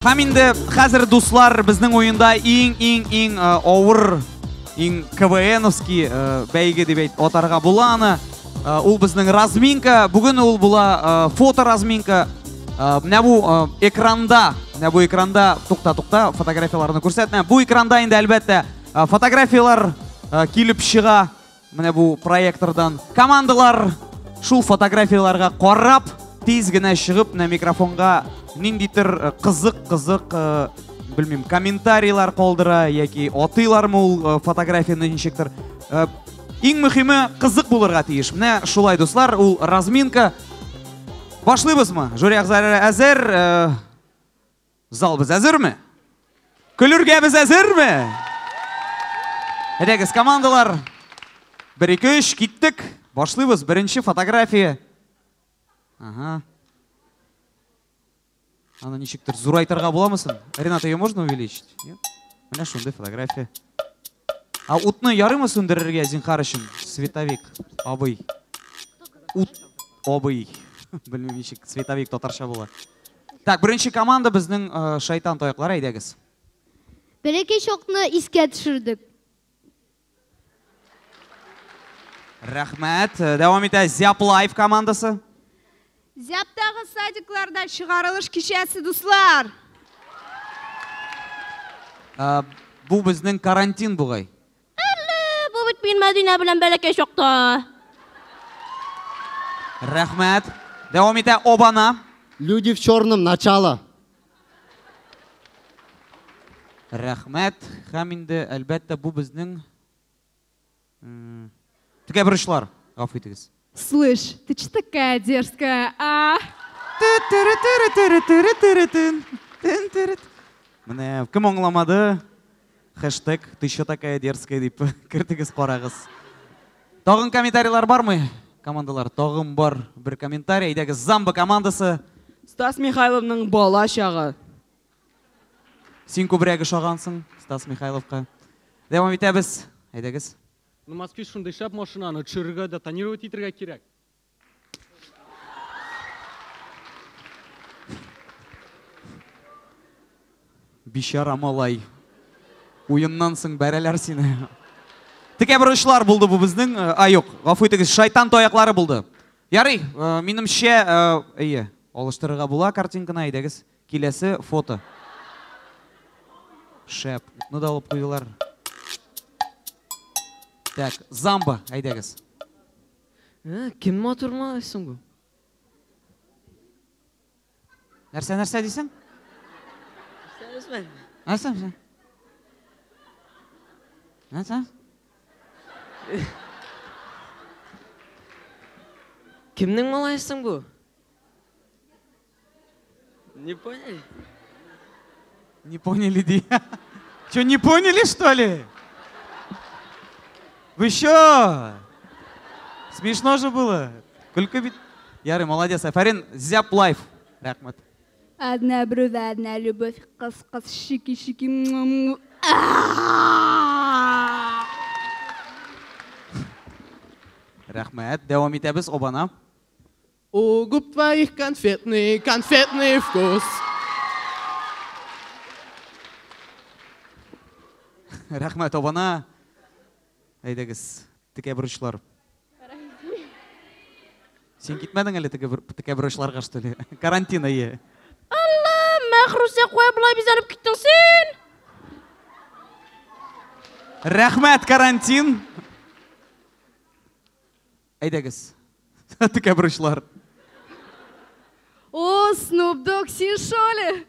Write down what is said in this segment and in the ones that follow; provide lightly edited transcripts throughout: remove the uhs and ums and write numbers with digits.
Һәм инде хәзер, дуслар, безнең уенда иң-иң-иң авыр, иң КВНовский бәйге дип әйт, атарга була аны. Ул безнең разминка. Бүген ул була фоторазминка. Менә бу экранда, менә бу экранда, тукта, тукта, фотографияләрне күрсәтмә. Бу экранда инде әлбәттә фотографияләр килеп чыга. Менә бу проектордан командалар шул фотографияләргә карап, тиз генә чыгып, менә микрофонга ниндидер кызык-кызык, белмим, комментарийлар калдыра яки атыйлармы ул фотографияне ничектер. Иң мөһиме кызык булырга тиеш. Менә шулай, дуслар, ул разминка. Башлыйбызмы? Жюри әгъзалары әзер? Зал без әзерме? Көлергә без әзерме? Әйдәгез, командалар. 1, 2, 3, киттек. Башлыйбыз. Беренче фотография. Ага. Аны ничектер зурайтырга буламы соң? Рената, ее можно увеличить? Нет? Менә шундый фотография. А утны ярыймы сүндерергә, зинһар өчен? Световик, абый. Ут, абый. Белмим ничек световик татарча була. Так, беренче команда безнең шайтан таяклары, әйдәгез. Бәләкәй чакны искә төшердек. Рәхмәт. Дәвам итә Зяп Лайф командасы. Зяптагы садикларда чыгарылыш кичәсе, дуслар. Бу безнең карантин бугай. Әллә, бу бит мин Мәдинә белән бәләкәй чакта. Рәхмәт. Дәвам итә Обана. Люди в черном, начало. Рәхмәт. Һәм инде, әлбәттә, бу безнең текә бурычлар. Гафу итегез. Слышь, ты че такая дерзкая, а? Менә кем аңламады? Хэштег ты че такая дерзкая дип кертегез, карагыз. Тагын комментарийлар бармы? Командалар, тагын бар бер комментарий. Әйдәгез, Замба командасы. Стас Михайловның бала чагы. Син күбрәк ошагансың Стас Михайловка. Дәвам итәбез. Әйдәгез. Ну, Москвич шундый шәп машинаны төшерергә дә тонировать итәргә кирәк. Бичара малай. Уеннан соң бәрәләр сине. Текә бурычлар булды бу безнең. А, юк, гафу итегез, шайтан таяклары булды. Ярый, минемчә, әйе, алыштырырга була картинканы, әйдәгез. Киләсе фото. Шәп, утны да алып куйдылар. Так, Замба, әйдәгез. Кем матур малай соң бу? Нәрсә, нәрсә дисең? Нәрсә? Нәрсә? Нәрсә? Кемнең малае соң бу? Не поняли? Не поняли, ди. Че, не поняли, что ли? Вы чё? Смешно же было. Көлке бит. Ярый, молодец. Афәрин, Зяп Лайф. Рәхмәт. Одна бровь, одна любовь, кыз-кыз, шики-шики. Рәхмәт. Дәвам итәбез, Обана. У губ твоих конфетный, конфетный вкус. Рәхмәт, Обана. Әйдәгез, текә бурычлар. Син китмәдең әле текә бурычларга, что ли? Карантин, әйе. Алла, Мәхрүсә, кая болай бизәнеп киттең син? Рәхмәт, карантин. Әйдәгез, текә бурычлар. О, Snoop Dogg, син шоли?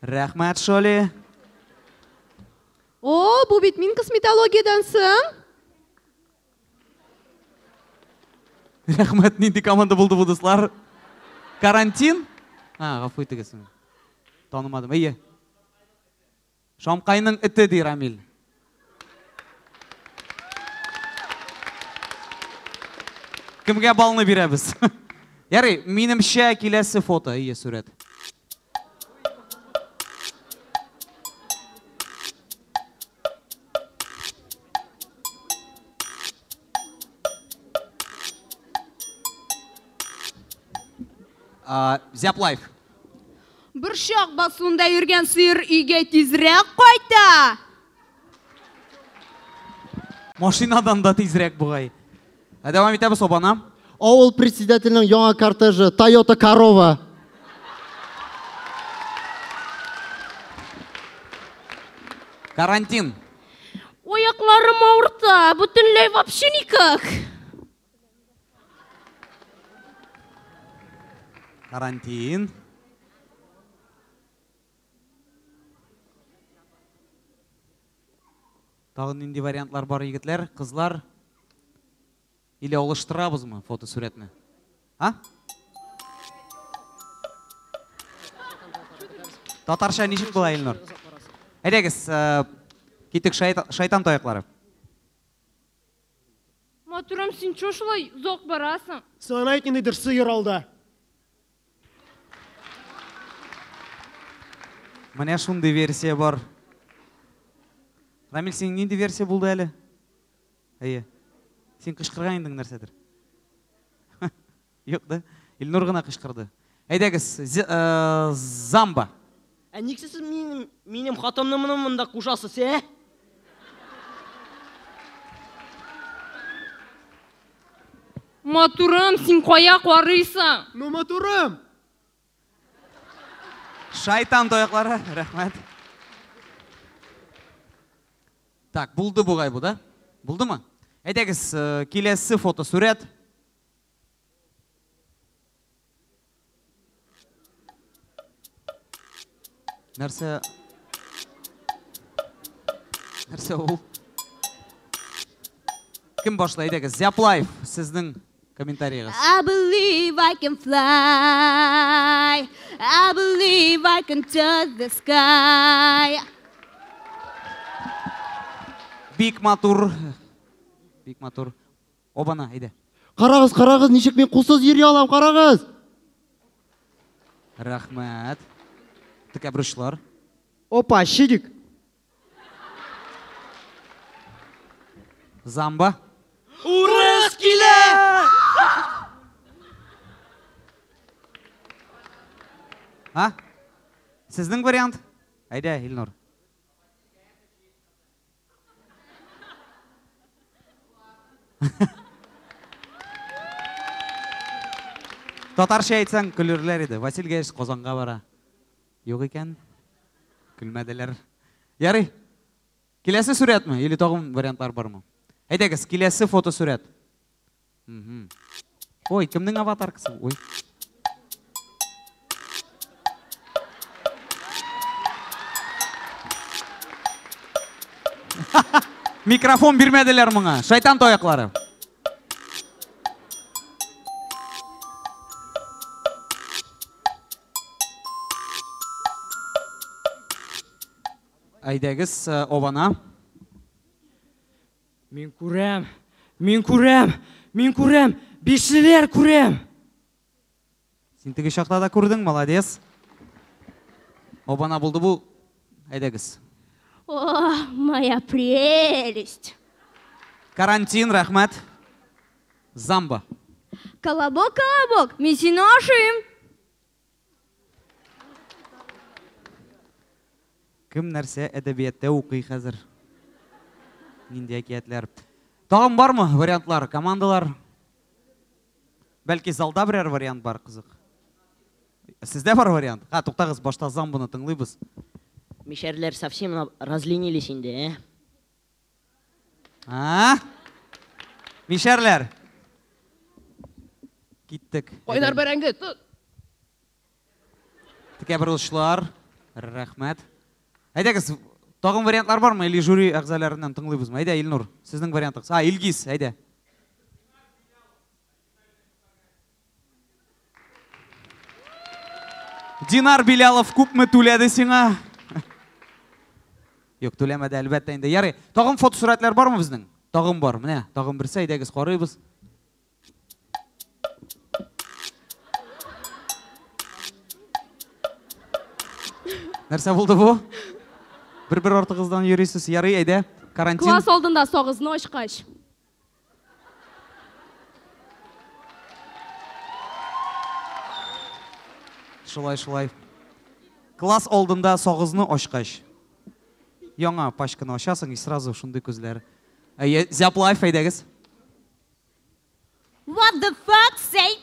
Рәхмәт, шоли. О, бу бит мин косметологиядән соң. Рәхмәт, нинди команда булды бу, дуслар? Карантин? А, гафу итегез. Танымадым. Әйе. Шамкайның эте, ди Рамил. Кемгә балны бирәбез? Ярый, минемчә киләсе фото, әйе, сурәт. Зяп Лайф. Борчак басуында йөргән сыер өйгә тизрәк кайта. Машинадан да тизрәк бугай. Ә дәвам итәбез, Обана. Авыл председателенең яңа кортежы Toyota Корова. Карантин. Аякларым авырта, бөтенләй вообще никак. Карантин. Тагын нинди вариантлар бар, егетләр, кызлар? Или алыштырабызмы фотосурәтне? А? Татарча ничек була, Илнур? Әйдәгез, китек шайтан таяклары. Матурым, син чё шулай озак барасың? Сиңа әйт, ниндидер сыер алда. Менә шундый версия бар. Рамил, синең нинди версия булды әле? Әйе. Син кычкырган идең нәрсәдер. Юк да? Илнур гына кычкырды. Әйдәгез, замба. Ә ник сез минем хатынны моны монда кушасыз, ә? Матурым, син кая карыйсың? Ну, матурым! Шайтан таяклары, рәхмәт. Так, булды бугай бу, да? Булдымы? Әйдәгез, киләсе фотосурәт. Нәрсә? Нәрсә ул? Кем башлай? Әйдәгез, Зяплаев, сезнең комментарийыгыз. I believe I can fly. I believe I can touch the sky. Бик матур. Бик матур. Обана, әйдә. Карагыз, карагыз, ничек мин кулсыз йөри алам, карагыз. Рәхмәт. Текәбрышлар. Опа, щидик. Замба. Урыс килә! А? Сезнең вариант? Әйдә, Илнур. Татарча әйтсәң, көлерләр иде. Василь Гәеш Казанга бара. Юк икән. Көлмәделәр. Ярый. Киләсе сурәтме? Или тагын вариантлар бармы? Әйдәгез, киләсе фотосурәт. Ой, кемнең аватаркасы? Ой. Микрофон бирмәделәр моңа. Шайтан таяклары. Әйдәгез, Обана. Мин күрәм, мин күрәм, мин күрәм, бишлеләр күрәм. Син теге чакта да күрдең, молодец. Обана булды бу. Әйдәгез. О, моя прелесть. Карантин, рәхмәт. Замба. Колобок, колобок, мин сине ашыйм. Кем нәрсә әдәбиятта укый хәзер? Нинди әкиятләр? Тагын бармы вариантлар, командалар? Бәлки залда берәр вариант бар, кызык. Сездә бар вариант? Ха, туктагыз, башта замбаны тыңлыйбыз. Мишәрләр совсем разленились инде, ә? А? Мишәрләр. Киттек. Кайнар бәрәңге, тот. Текә борылышлар. Рәхмәт. Әйдәгез, тагын вариантлар бармы? Или жюри әгъзаларыннан тыңлыйбызмы? Әйдә, Илнур, сезнең вариантыгыз. А, Илгиз, әйдә. Динар Билялов күпме түләде сиңа? Юк, түләмәде, әлбәттә инде. Ярый, тагын фотосурәтләр бармы безнең? Тагын бар. Менә, тагын берсе, әйдәгез, карыйбыз. Нәрсә булды бу? Бер-бер артыгыздан йөрисез. Ярый, әйдә. Карантин. Класс алдында сагызны ачкач. Шулай, шулай. Класс алдында сагызны ачкач. Яңа пачканы ачасың, и сразу шундый күзләр. Әйе, Зяп Лайф, әйдәгез. What the fuck say?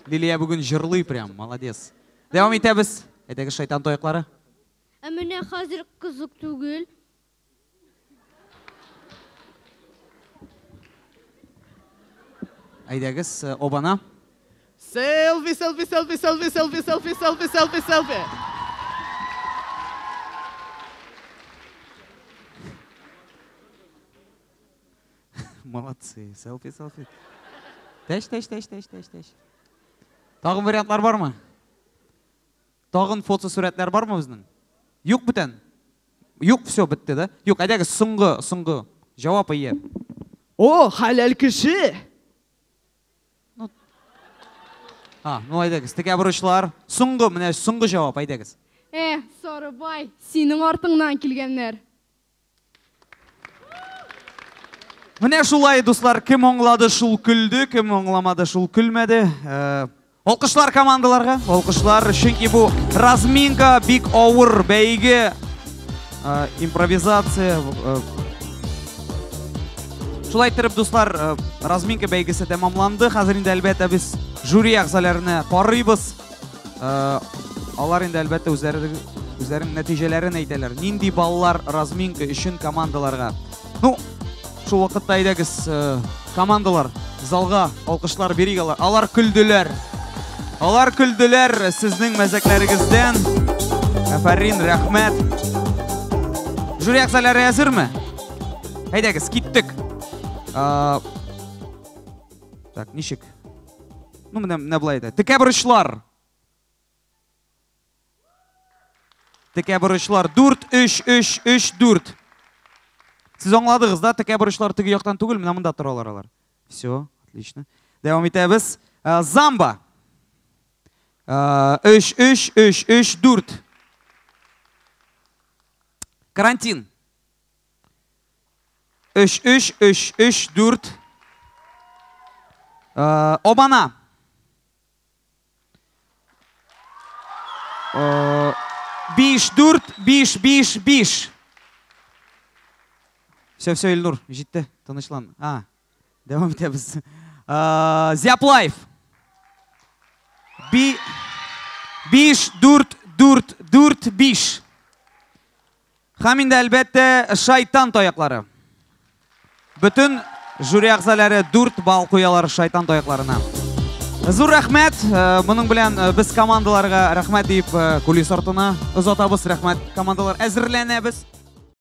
Лилия бүген җырлый прям, молодец. Дәвам итәбез. Әйдәгез, шайтан таяклары. Ә менә хәзер кызык түгел. Әйдәгез, обана. Селфи, селфи, селфи, селфи, селфи, селфи, селфи, селфи, селфи. Молодцы. Селфи, селфи. Тәш, тәш, тәш, тәш, тәш, тәш. Тагын вариантлар бармы? Тагын фотосурәтләр бармы безнең? Юк бүтән. Юк, все, бетте, да? Юк, әйдәгез, соңгы, соңгы җавап ие. О, хәләл кеше! Ну, а, ну әйдәгез, текә бурычлар. Соңгы, менә соңгы җавап, әйдәгез. Э, Сарыбай, синең артыңнан килгәннәр. Менә шулай, дуслар, кем аңлады, шул көлде, кем аңламады, шул көлмәде. Алкышлар командаларга, алкышлар, чөнки бу разминка бик авыр бәйге, импровизация. Шулай иттереп, дуслар, разминка бәйгесе тәмамланды. Хәзер инде, әлбәттә, без жюри әгъзаларына карыйбыз. Алар инде, әлбәттә, үзләренең нәтиҗәләрен әйтәләр. Нинди баллар разминка өчен командаларга? Ну, шул вакытта әйдәгез, командалар залга алкышлар бирик алар. Алар көлделәр. Алар көлделәр сезнең мәзәкләрегездән. Афәрин, рәхмәт. Жюри әгъзалары әзерме? Әйдәгез, киттек. Так, ничек? Ну, менә болай әйтә. Текә борычлар. Текә борычлар. 4, 3, 3, 3, 4. Сез аңладыгыз, да? Текә борычлар теге яктан түгел, менә монда торалар алар. Все, отлично. Дәвам итәбез. Замба. 3, 3, 3, 3, 4. Карантин. 3, 3, 3, 3, 4. Обана. 5, 4, 5, 5, 5. Все, все, Илнур, җитте, тынычлан. А, дәвам итәбез. Зяп Лайф. 5, 4, 4, 4, 5. Һәм инде, әлбәттә, шайтан таяклары. Бөтен жюри әгъзалары 4 балл куялар шайтан таякларына. Зур рәхмәт. Моның белән без командаларга рәхмәт дип кулис артына озатабыз. Рәхмәт, командалар, әзерләнәбез.